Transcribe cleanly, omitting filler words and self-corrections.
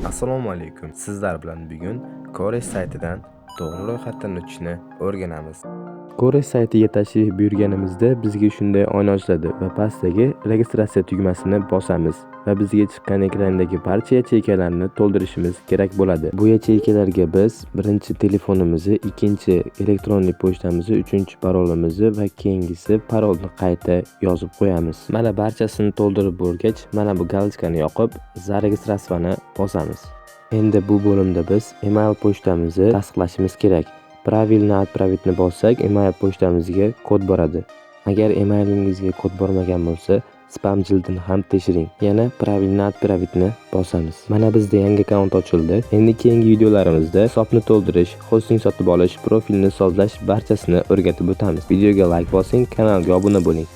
Assalomu alaykum. Sizlar bilan bugun Kores saytidan to'g'ri ro'yxatdan o'tishni o'rganamiz. Kores saytiga tashrif buyurganimizda bizga shunday oyna ochiladi va pastdagi registratsiya tugmasini bosamiz va bizga chiqqan ekrandagi barcha yacheykalarni to'ldirishimiz kerak bo'ladi. Bu yacheykalarga biz birinchi telefonimizni, ikkinchi elektronli pochtamizni, uchinchi parolimizni va keyingisi parolni qayta yozib qo'yamiz. Mana, barchasini to'ldirib bo'lgach, mana bu галочка ni yoqib, "Зарегистрироваться" ni bosamiz. Endi bu bo'limda biz email pochtamizni tasdiqlashimiz kerak. "Правильно отправить" ni bossak, email pochtamizga kod boradi. Agar emailingizga kod bormagan bo'lsa, spam jildini ham tekshiring. Yana "Правильно отправить" ni bosamiz. Mana, bizda yangi akkaunt ochildi. Endi keyingi videolarimizda hisobni to'ldirish, hosting sotib olish, profilni sozlash, barchasini o'rgatib o'tamiz. Videoga like bosing, kanalga obuna bo'ling.